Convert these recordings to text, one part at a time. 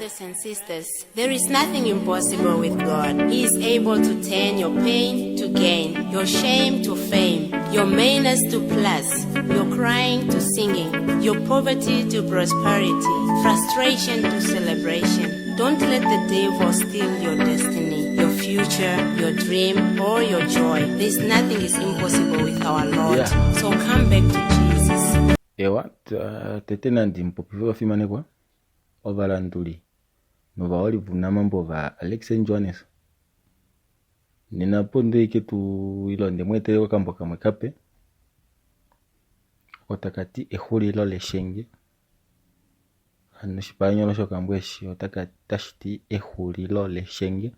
Brothers and sisters, there is nothing impossible with God. He is able to turn your pain to gain, your shame to fame, your minus to plus, your crying to singing, your poverty to prosperity, frustration to celebration. Don't let the devil steal your destiny, your future, your dream, or your joy. There's nothing is impossible with our Lord. So come back to Jesus. Ewa, tete nandi mupopife ovafimanekwa, ovalanduli novaholi vounamambo va Alex Johannes. Nena po ndeike tu ile onde mu etele okambo kamwe kape oko taka ti exulilo leshenge. Hano oshipalanyolo shokambo eshi otashi ti exulilo leshenge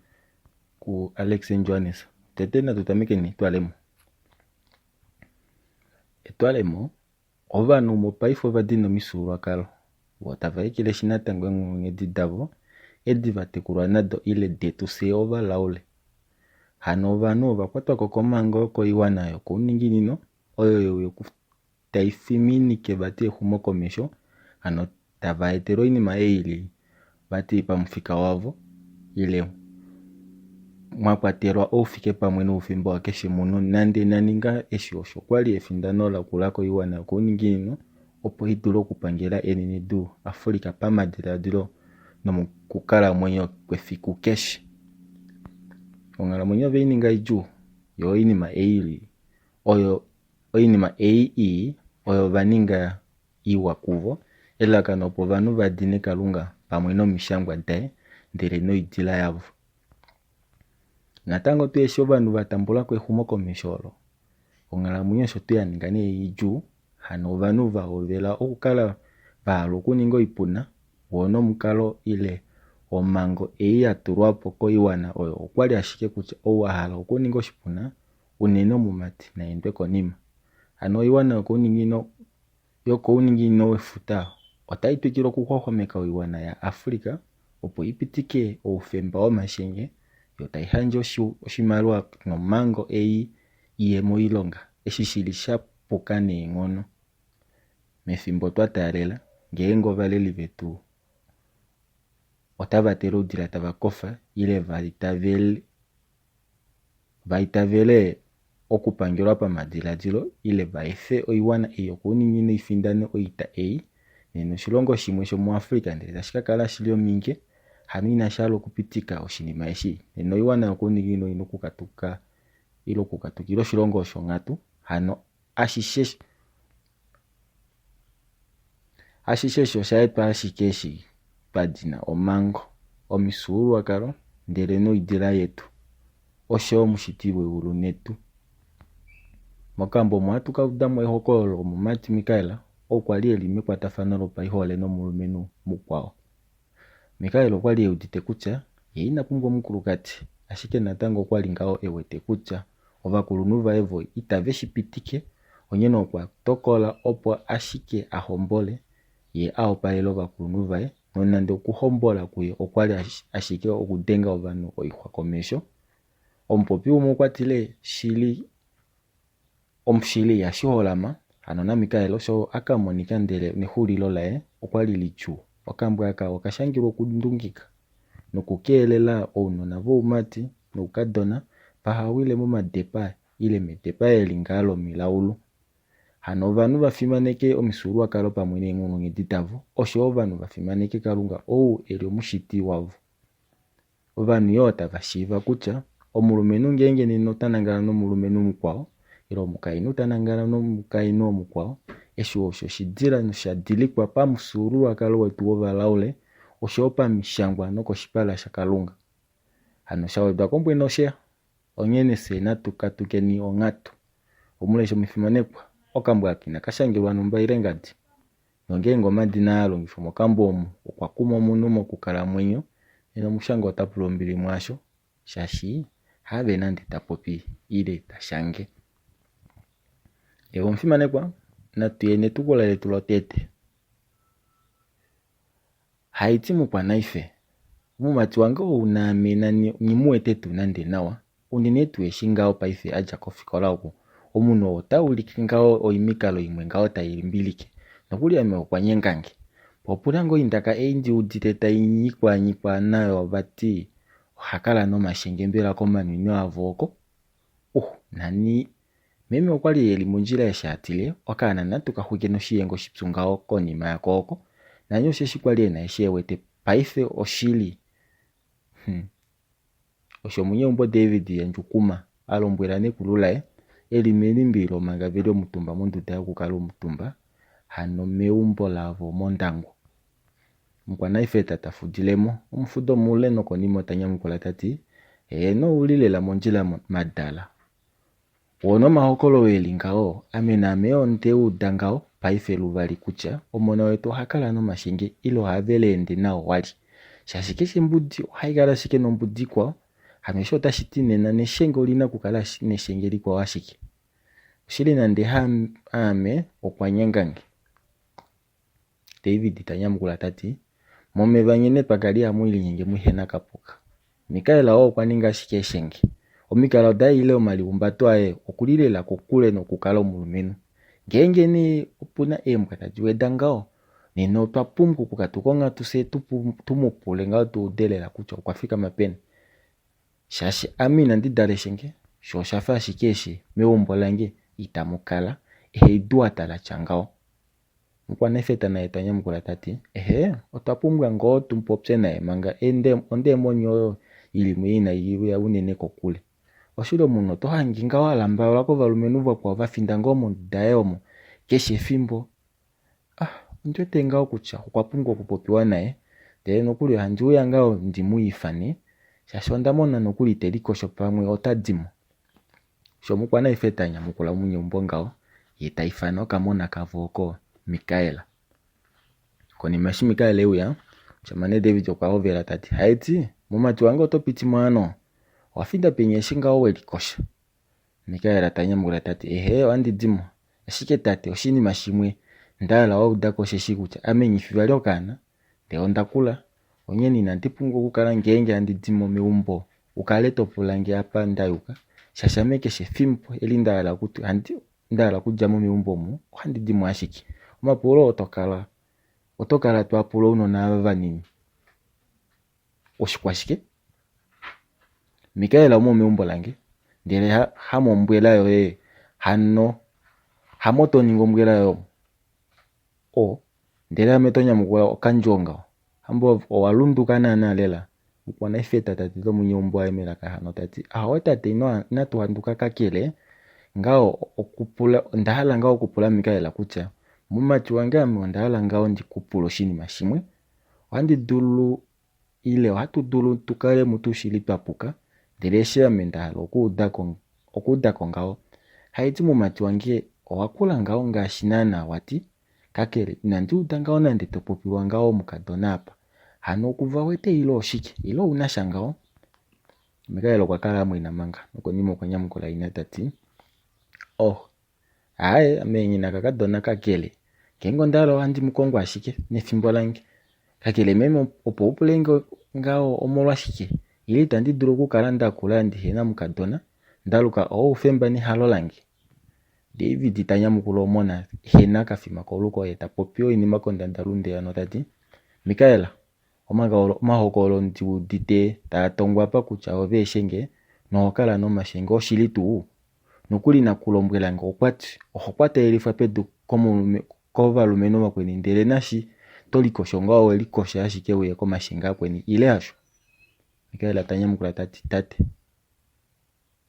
ku Alex Johannes. Tete natu tamekeni netwalemo. Etwalemo Ovanhu mopaife ova dina omifyuululwakalo, vo tava ekeleshi natango eenghulunghedi davo edi va tekulwa nado ile detu fyee ovalaule. Hano ovanhu ova kwatwa ko komhango yokoiwana yokouninginino oyo ye uya tai fiminike vati exumokomesho, hano tava etelwa oinima ei ili vati pamufika wavo ile mwa kwatelwa oufikepamwe noufemba wakeshe munhu nande na ninga eshi osho kwa li efindano lakula koiwana yokouninginino opo i dule okupangela enenedu Afrika pamadiladilo nomokukalamwenyo kwefiku keshe. Onghalamwenyo ove i ninga idjuu, yo oinima ei ili oyo oinima ei ii oyo va ninga iwa kuvo, elalakano opo ovanhu va dine Kalunga pamwe nomishangwa daye ndele noidila yavo. Natango tuu eshi ovanhu va tambula ko exumokomesho olo, onghalamwenyo osho tuu ya ninga nee idjuu, hano ovanhu va hovela okukala va hala okuninga oipuna, woo nomukalo ile omhango ei ya tulwa po koiwana oyo okwali ashike kutya ou a hala okuninga oshipuna, unene omumati, na endwe konima. Hano oiwana yokouninginino yokouninginino wefuta otai twikile okuxwaxwameka oiwana yaAfrica opo i pitike oufemba womashenge yo tai handje oshimaliwa nomhango ei i ye moilonga, eshi shi li sha puka neenghono mefimbo twa taalela ngeenge ovaleli vetu otava tele oudila tava kofa ile va itavele va itavele okupangelwa pamadiladilo ile va efe oiwana ei yokouninginino i findane oita ei, nena oshilongo shimwe shomuAfrica ndele tashi ka kala shi li ominge, hano inashi hala okupitika oshinima eshi, nena oiwana yokouninginino oi na okukatuka ile okukatukila oshilongo osho onghatu, hano ashishe Ashishe eshi osha etwa ashike eshi twa dina omhango, omifyuululwakalo ndele noidila yetu, osho yo Omushiti weulu nedu. Mokambo omu ohatu ka uda mo ehokololo lomumati Mikael ou kwa li e li mekwatafano lopaihole nomulumenhu mukwao. Mikael okwa li e udite kutya ye ina pumbwa omukulukadi, ashike natango okwa li ngaho e wete kutya ovakulunhu vaye vo itave shi pitike, onghene okwa tokola opo ashike a hombole ye a opalele ovakulunhu vaye, nonande okuhombola kuye okwa li ashike okudenga ovanhu oixwa komesho. Omupopi umwe okwa tile, Shili Omushili ihashi holama, hano naMikael osho a ka monika ndele nexulilo laye okwa li lidjuu. Okambo aka oka shangelwa okundungika nokukeelela ounona voumati noukadona vaha wile momadepa ile medepa eli ngaa lomilaulu. Hano ovanhu va fimaneke omifyuululwakalo pamwe neenghulunghedi davo osho yo ovanhu va fimaneke Kalunga ou e li omushiti wavo. Ovanhu yoo tava shiiva kutya omulumenhu ngeenge nena ota nangala nomulumenhu mukwao ile omukainhu ta nangala nomukainhu mukwao, eshi osho oshidila nosha dilikwa pamufyuululwakalo wetu wOvalaule osho yo pamishangwa nokoshipala shaKalunga. Hano sha wedwa ko mbwene osheya. Onghene fye natu katukeni onghatu. Omuleshi omufimanekwa, okambo aka inaka shangelwa numba ile ngadi. Nongeenge omadina aa a longifwa mokambo omu okwa kuma omunhu mokukalamwenyo, nena omushangi ota pula ombili mwaasho, shaashi haave nande ta popi ile ta shange. Ove omufimanekwa, natu ye netukulwa letu lotete. Haiti mukwanaife, omumati wange ou naame nani nghi mu wete tuu nande nawa, unene tuu eshi ngaho paife a dja kofikola oku. Omunhu oo ota ulike ngaho oimikalo imwe ngaho tai limbilike. Nokuli ame okwa nyengange. Po opuna ngoo indaka ei ndi udite tai nyikwanyikwa nayo vati oha kala nomashenge mbela komanwino avo oko? Uh, nani meme okwali eli mondjila eshi atile okaana natu ka xwike noshiyengo shipyu ngaho konima yako oko, nani osheshi kwali ena eshi ewete paife oshili. Hmm. Osho omunyeumbo David yaNdjukuma a lombwela nekulu laye e li melimbililo manga ve li omutumba monduda yokukala omutumba hano meumbo lavo mOndangwa. Mukwanaifeta ta fudile mo omufudo mule nokonima ota nyamukula ta ti, Heeno ou li lela mondjila madala. Woo nomahokololo e li ngaho, ame naame onde uda ngaho paife luvali kutya omona wetu oha kala nomashenge ile ohave leende nao wali. Shaashi keshe mbudi ohai kala ashike nombudi ikwao, hano eshi otashi ti nena neshenge oli na okukala neshenge likwao ashike. Oshili nande haame okwa nyenga nge. David ta nyamukula ta ti, Momeva nye ne twa kali hamu linyenge muhe na kapuka. Mikael oo okwa ninga ashike eshenge. Omikalo daye ile omalihumbato aye oku li lela kokule nokukala omulumenhu. Ngeenge nee opu na eembwa tadi weda ngaho, nena otwa pumbwa okukatuka onghatu fye tu mu pule ngaho tu ude lela kutya okwa fikama peni. Shaashi ame inandi dala eshenge, sho osha fa ashike eshi meumbo lange itamu kala eheiduwata la tya ngaho. Mukwanefeta naye ta nyamukula ta ti, Ehee, otwa pumbwa ngoo tu popye naye manga ondeemoni oyo i li muye inai uya unene kokule. Oshili omunhu oto hange ngaho a lambalelwa kovalumenhu vakwao va finda ngoo monduda yaye omo keshe efimbo. Ah, ondi wete ngaho kutya okwa pumbwa okupopiwa naye, ndele nokuli ohandi uya ngaho ndi mu ifane, shaashi onda mona nokuli te likosho pamwe ota di mo. Osho Mukwanaifeta a nyamukula omunyeumbo ngaho, ye ta ifana okamona kavo oko Mikael. Konima eshi Mikael e uya, omushamane David okwa hovela ta ti, Haiti, mumati wange oto piti mo hano? Owa finda peni eshi ngaho we likosha? Mikael ta nyamukula ta ti, Ehee, ohandi di mo. Ashike tate, oshinima shimwe nda hala wa uda ko osheshi kutya ame nghi fi vali okaana, ndele onda kula, onghene inandi pumbwa okukala ngeenge handi di mo meumbo u kale to pula nge apa nda yuka, shaashi ame keshe efimbo eli nda hala okuti handi nda hala okudja mo meumbo omu ohandi di mo ashike. Omapulo oo to kala oto kala to a pula ounona ava vanini oshikwashike? Mikael omo meumbo lange ndele ha hamombwela yoye hano hamo to ningi ombwela yoye omo. O, ndele ame to nyamukula okandjuwo ngaho. Hamba owa lunduka naana lela. Mukwanaifeta ta ti lomunyeumbo waye melaka hano ta ti, Ahowe tate ino inatu handuka kakele ngaho okupula onda hala ngaho okupula Mikaela kutya mumati wange ame onda hala ngaho ndi ku pule oshinima shimwe. Ohandi dulu ile ohatu dulu tu kale mutu shili twa puka, ndele eshi ame nda hala okuuda ko okuuda ko ngaho. Haiti mumati wange owa kula ngaho ngaashi naana wa ti, kakele inandi uda ngaho nande to popilwa ngaho omukadona apa. Hano okuva wete ile oshike? Ile ou na sha ngaho? Mikael okwa kala a mwena manga, nokonima okwa nyamukula ina ta ti, Oh, aaye, ame nghi na kakadona kakele ngeenge onda hala ohandi mu kongo ashike nefimbo lange. Kakele meme opo u pule nge ngaho omolwashike? Ile itandi dulu okukala nda kula ndihe na mukadona, nda luka oufemba nehalo lange? David ta nyamukula omona ehe na kafima koluko ye ta popi oinima kondadalunde hano ta ti, Mikael, omahokololo ndi udite taa tongwa apa kutya ove eshenge noho kala nomashenge oshili tuu? Nokuli nakulombwela nge okwa ti oho kwatelelifwa pedu kovalumenhu vakweni ndele nashi to likosho ngaho owe likosha ashike uye komashenge akweni ile hasho? Mikael ta nyamukula ta ti, Tate,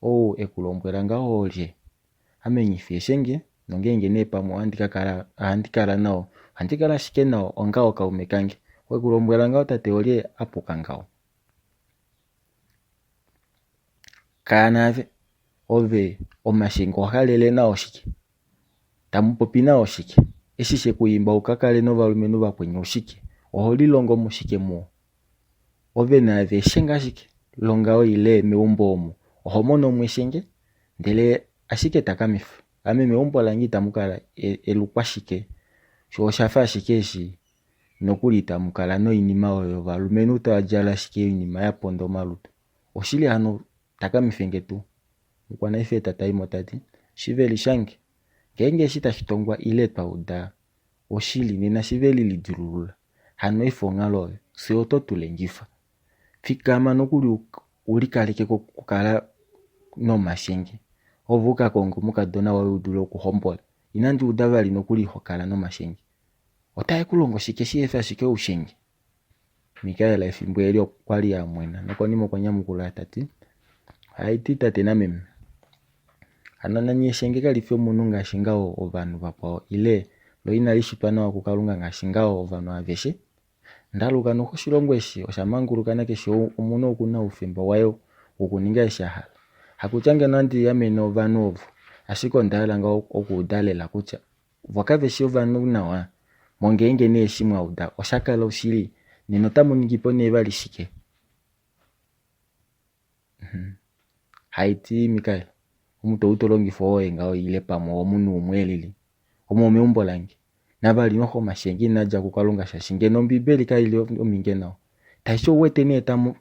Ou e ku lombwela ngaho olye? Ame nghi fi eshenge, nongeenge nee pamwe ohandi ka kala ohandi kala nao, ohandi kala ashike nao onga okaume kange. Ou e ku lombwela ngaho tate olye a puka ngaho? Kaanaave, ove omashenge oha lele nao shike? Tamu popi nao shike? Eshi she ku imba u ka kale novalumenhu vakweni oshike? Oho lilongo mo shike muo? Ove naave eshenge ashike longaho ile meumbo omu oho mono mo eshenge ndele ashike takamifa. Ame meumbo lange itamu kala elukwashike sho oshafa ashike eshi nokuli itamu kala noinima oyo yovalumenhu tava djala ashike oinima ya ponda omalutu. Oshili hano takamife nge tuu. Mukwanaifeta ta i mo ta ti, Shiveli shange, ngeenge eshi tashi tongwa ile twa uda oshili nena shiveli lidilulula. Hano efa onghalo oyo, fye oto tu lengifa. Fikama nokuli u likaleke kokukala nomashenge, ove u ka konge omukadona woye u dule okuhombola. Inandi uda vali nokuli ho kala nomashenge. Otae ku longo shike shi efe ashike oushenge? Mikael efimbo eli okwa li a mwena nokonima okwa nyamukula ta ti, Haiti tate nameme. Hano nani eshenge kali fi omunhu ngaashi ngaho ovanhu vakwao ile lo inali shitwa nawa kuKalunga ngaashi ngaho ovanhu aveshe? Ndaluka noho oshilongo eshi osha manguluka nakeshe omunhu oku na oufemba waye wokuninga eshi a hala. Hakutya ngeno handi amene ovanhu ovo, ashike onda hala ngaho okuuda lela kutya vo kave shi ovanhu nawa. Mongeenge nee eshi mwa uda osha kala oshili, nena otamu ningi po nee vali shike? Haiti Mikael, omutwe ou to longifa owoye ngaho ile pamwe owomunhu umwe e lili? Omo omeumbo lange. Navali noho omashenge inaa dja kuKalunga shaashi ngeno Ombibeli kai li ominge nao. Tashi ou wete nee tamu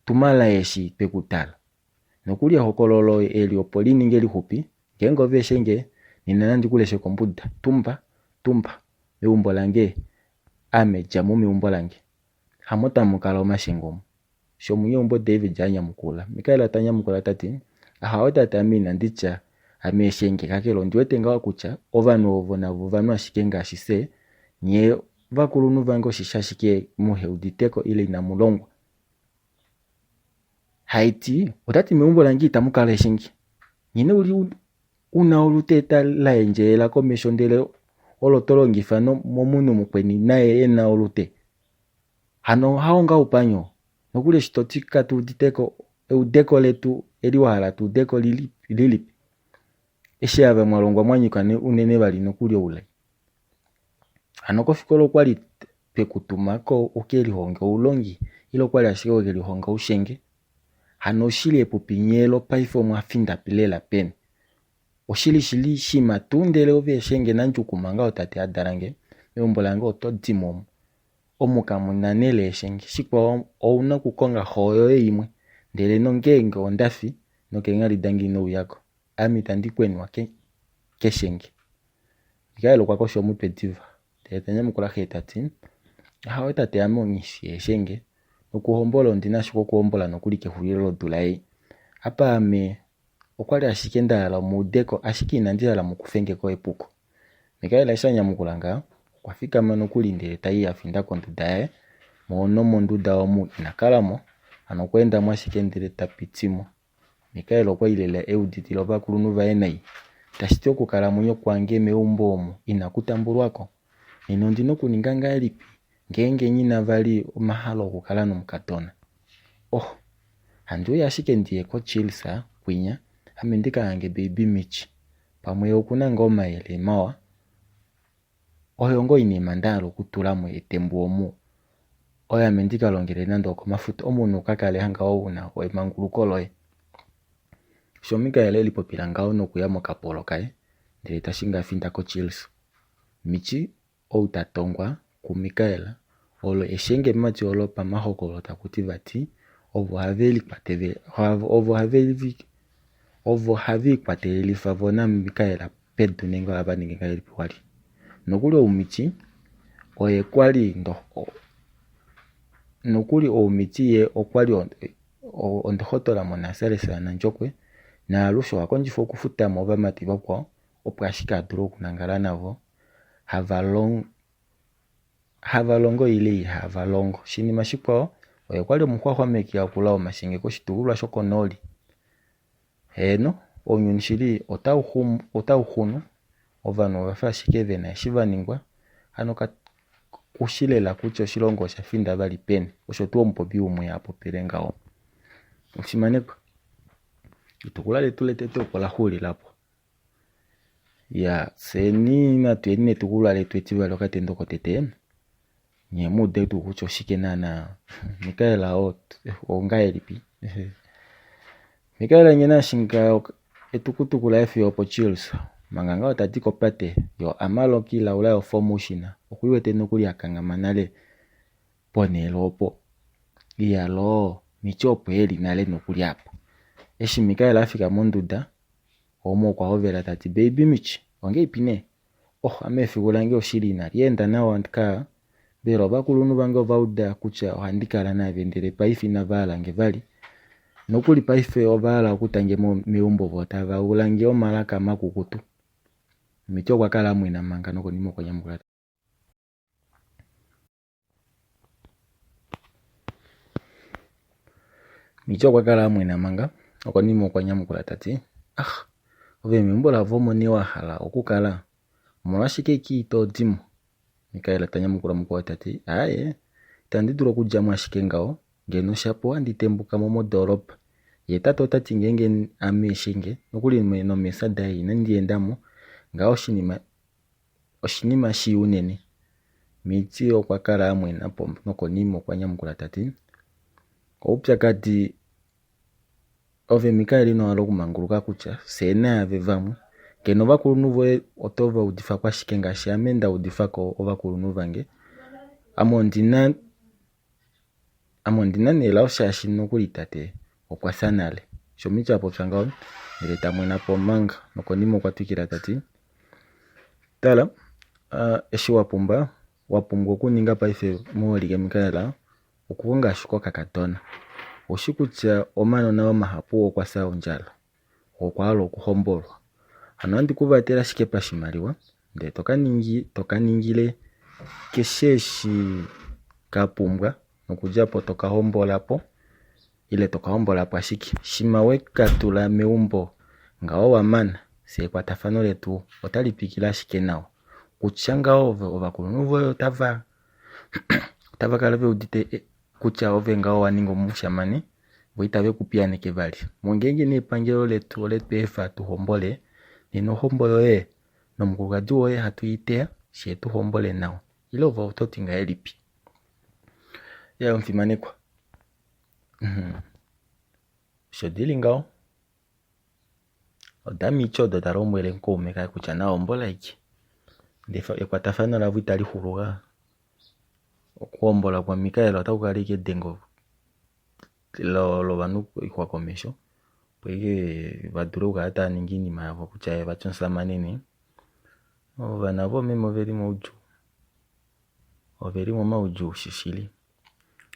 tumala eshi twe ku tala. Nokuli ehokololo eli opo li ninge lixupi, ngeenge ove eshenge, nena nandi ku leshe kombuda. Tumba, tumba, meumbo lange, ame dja mo meumbo lange. Hamo tamu kala omashenge omu. Shomunyeumbo David a nyamukula. Mikael ta nyamukula ta ti, Ahawe tate ame inandi tya ame eshenge kakele ondi wete ngaho kutya ovanhu ovo navo ovanhu ashike ngaashi fye, nye ovakulunhu vange osheshi ashike muhe uditeko ile inamu longwa. Haiti ota ti meumbo lange itamu kala eshenge. Nghene uli una olute la endjelela komesho ndele olo to longifa momunhu mukweni naye e na olute. Hano hao ngaa oupanyo? Nokuli eshi to ti katu udite ko, eudeko letu eli wa hala tu ude ko lilipi? Eshi ava mwa longwa mwa nyika unene vali nokuli oulai. Hano kofikola okwa li twe ku tuma ko u ke lihonge oulongi ile okwa li ashike we ke lihonga oushenge? Hano oshili epupi nyee lopaife omwa finda lela peni? Oshili shili shima tuu ndele ove eshenge nandjukuma ngaho tate a dala nge, meumbo lange oto di mo omu. Omu kamu na nele eshenge. Shikwao ou na okukonga xo yoye imwe, ndele nongeenge onda fi, nokeenghali dange ino uya ko. Ame itandi kwenwa ke, keshenge. Mikael okwa kosha omutwe diva, ndele ta nyamukula xe ta ti, Ahawe tate ame onghi shii eshenge, nokuhombola ondi na ashike okuhombola nokuli kexulilo lodula ei. Apa ame okwali ashike nda hala mu ude ko, ashike inandi hala mu kufe nge ko epuko. Mikael eshi a nyamukula ngaho, okwa fikama nokuli ndele ta i a finda konduda yaye, mo nomonduda omu ina kala mo, hano okwa enda mo ashike ndele ta piti mo. Mikael okwa li lela e uditile ovakulunhu vaye nai, tashi ti okukalamwenyo kwange meumbo omu inaku tambulwa ko. Nena ondi na okuninga ngahelipi ngeenge nghi na vali omahalo okukala nomukadona? Oh, handi uya ashike ndi ye koChills kwinya, ame ndi ka hange Baby Mitch. Pamwe ye oku na ngoo omayele mawa. Oyo ngoo oinima nda hala okutula mo etembu omu, oyo ame ndi ka longele nande okomafuta, omunhu u ka kale hanga u na emanguluko loye. Osho Mikael e lipopila ngaho nokuya mokapolo kaye, ndele ta shingi a finda koChills. Michi, ou ta tongwa kuMikael, olo eshengemati olo pamahokololo taku ti vati ovo have likwatele ovo have ovo have ikwatelelifa vo naMikael pedu nenge ohava ningi ngahelipi kwali. Nokuli ouMichi oye kwali ndo nokuli ouMichi ye okwali ondohotola moNasaresa yaNandjokwe naalushe oha kondjifa okufuta mo ovamati vakwao opo ashike a dule okunangala navo hava longo hava longo ile ihava longo. Oshinima shikwao, oye kwa li omuxwaxwameki akula womashenge koshitukulwa shokonooli. Heeno, ounyuni shili otau otau xunu, ovanhu ova fa ashike ve na eshi va ningwa, hano kakushi lela kutya oshilongo osha finda vali peni, osho tuu omupopi umwe a popile ngaho. Omufimanekwa, etukulwa letu letete opo la xuulila po. Ya fyeni natu yeni netukulwa letu etivali okatendo kotete nye mu ude tuu kutya oshike naana Mikael ongahelipi Mikael nye nashinga etukutuku laye fiyo opoChills manga ngaho tadi kopate yo Amarok ilaula yoFormotion okwiiwete nokuli akanghama nale ponhele opo. Iyaloo Miche opo eli nale nokuli apa. Eshi Mikael a fika monduda Omo okwa hovela ta ti, Baby Mitch, ongeipi nee? Oh, ame efiku lange oshili inali enda nawa kaa. Mbela ovakulunhu vange ova uda kutya ohandi kala naave ndele paife inava hala nge vali? Nokuli paife ova hala okuta nge mo meumbo vo tava ula nge omalaka makukutu. Miti okwa kala a mwena manga nokonima okwa nyamukula ta Miti okwa kala a mwena manga nokonima okwa nyamukula ta ti, Ah, ove meumbo lavo omo nee wa hala okukala? Omolwashike ki ito di mo? Mikael ta nyamukula mukwao ta ti, Aaye, itandi dulu okudja mo ashike ngaho, ngeno shapo ohandi tembuka mo modoolopa. Ye tate ota ti ngeenge ame eshenge, nokuli nomeesa daye inandi enda mo, ngaho oshinima oshinima shii unene. Miti okwa kala a mwena po nokonima okwa nyamukula ta ti, Oupyakadi Ove Mikael ino hala okumanguluka kutya fyee naave vamwe. Ngeno ovakulunhu voye oto va udifa ko ashike ngaashi ame nda udifa ko ovakulunhu vange. Ame ondi na ame ondi na nee elao shaashi nokuli tate okwa fya nale. Osho Mitch a popya ngaho ndele ta mwena po omanga nokonima okwa twikila ta ti, Tala, eshi wa pumba, wa pumbwa okuninga paife muholike Mikael, Okukonga ashike okakadona. Oushi kutya omanona mahapu okwa fya ondjala, oo okwa hala okuhombolwa. Hano ohandi ku vatele ashike pashimaliwa ndele toka ningi toka ningile keshe eshi ka pumbwa nokudja po toka hombola po ile toka hombola po ashike. Shima we ka tula meumbo ngaho wa mana, fye ekwatafano letu otali twikile ashike nawa. Kutya ngaho ovakulunhu voye otava otava kala ve udite eh, kutya ove ngaho wa ninga omushamane vo itave ku piyaneke vali. Mongeenge nee epangelo letu ole tu efa tu hombole, nena ohombo yoye nomukulukadi woye hatu i teya, fyee tu hombole nawa. Ile ove oto ti ngahelipi? Ya omufimanekwa. Mhm. Osho dili ngaho. Odamichi odo ta lombwele kaume kaye kutya na hombola aike ndele ekwatafano lavo itali xulu ka. Okuhombola kwaMikael otaku kala ashike edengo lovanhu oixwa komesho opo ashike va dule okukala tava ningi oinima yavo kutya ye vati omusamane nee. Ovana voomeme oveli moudjuu, oveli momaudjuu shishili.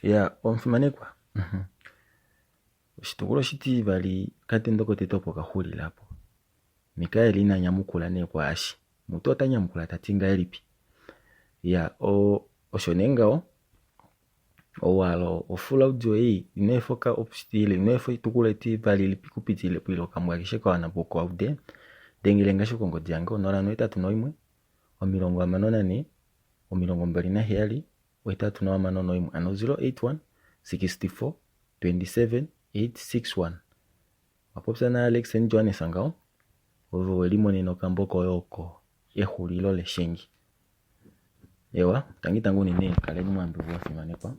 Iya omufimanekwa. Oshitukulwa oshitivali okatendo kotete opo ka xulila po. Mikael ina nyamukula nee kwaashi. Mutu ota nyamukula ta ti ngahelipi? Ya, o, osho nee ngaho. Owalo ofula audio ei ino efa oka ile ino efa oitukulwa itivali li ku pitilile po ile okambo akeshe ka wana po ukaude. Dengele nge ashike kongodi yange 081 64 27 861 ano 081 64 27 861. Wa popya na Alex and Johannes ngaho, ove we limonena okambo koye oko Exulilo Leshengi. Ewa, tangi tangi unene, kaleni mwa yambekwa vafimanekwa.